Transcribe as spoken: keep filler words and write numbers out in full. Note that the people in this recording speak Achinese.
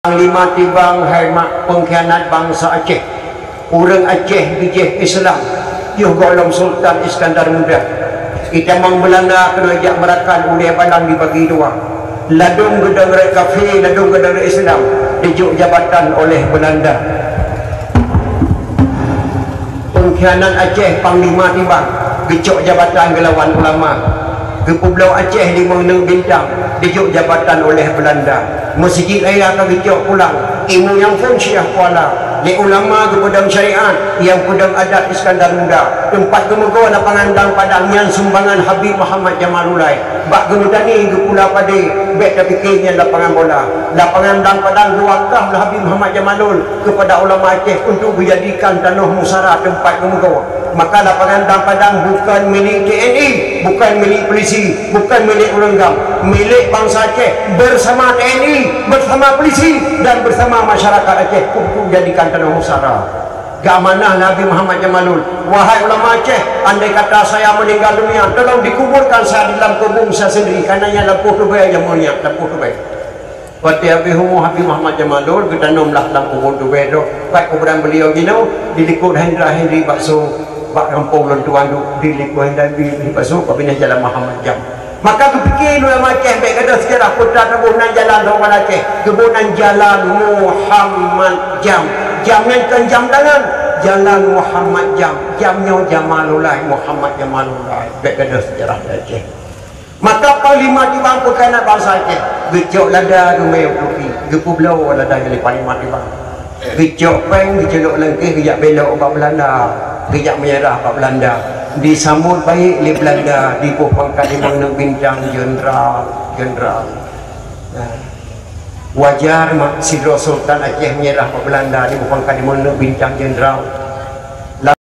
Panglima Tibang hai mak pengkhianat bansa Aceh. Ureuëng Aceh bijéh Islam, yoh gohlom Sultan Iskandar Muda. Itamong Belanda keunoe jak meurakan ulée balang dibagi dua. Ladôm geudong rot kafé, ladôm geudong rot Islam, dijok jabatan oleh Belanda. Pengkhianat Aceh Panglima Tibang geucok jabatan geulawan ulama. Geupeubloe Aceh limong neuk bintang, dijok jabatan oleh Belanda. Meuseujid raya ka geucok pulang, ilmu nyang phon Syiah Kuala. Lé ulama geupeudong syariat, nyang peudong adat Iskandar Muda. Teumpat geumeugoe lapangan dang Padang nyan sumbangan Habib Muhammad Jamalulai. Bak geumeutani geupula padé, bék tapike nyan lapangan bola. Lapangan dang Padang geuwakaf lé Habib Muhammad Jamalul keupada ulama Aceh untuk geujadikan tanoh musara teumpat geumeugoe. Maka lapangan dang Padang bukon milék T N I, bukon milék polisi, bukon milék ureuëng GAM, milék bansa Aceh bersama T N I, bersama polisi dan bersama masyarakat Aceh untuk jadikan tanoh musara. Geuamanah lé Habib Muhammad Jamalul, "Wahai ulama Aceh, andai kata saya meninggal dunia, tolong dikuburkan saya di dalam kubung saya sendiri, karena nyan lampôh tubée jameun nyan, lampôh tubée." Watée habéh umu Habib Muhammad Jamalul geutanom lah lam kubur tubée droe, bak kuburan beliau jinoe, dilikot Hendra Hendri Bakso, bak gampông lôn tuan duek, dilikot Hendra Hendri Bakso, bak binéh Jalan Muhammad Jam. Maka geupike lé ulama Aceh bék gadôh seujarah kota Taboh nan jalan Taboh Aceh, geuboh nan Jalan Muhammad Jam. Jam nyan kon jam tangan, Jalan Muhammad Jam. Jam nyoe Jamalullah, Muhammad Jamalullah. Bék gadôh seujarah di Aceh. Maka Panglima Tibang peukaina bansa Aceh, geucok lada geumé u Turki, geupeubloe lada nyan lé Panglima Tibang. Geucok péng, geuceulok lam kéh, geujak belok bak Beulanda. Geujak meunyeurah bak Beulanda. Disambot baik lé Beulanda, diboh pangkat limong neuk bintang jeunral, jeunral. Nah, wajar mak sidroe Sultan Aceh meunyeurah bak Beulanda, diboh pangkat limong neuk bintang jeunral.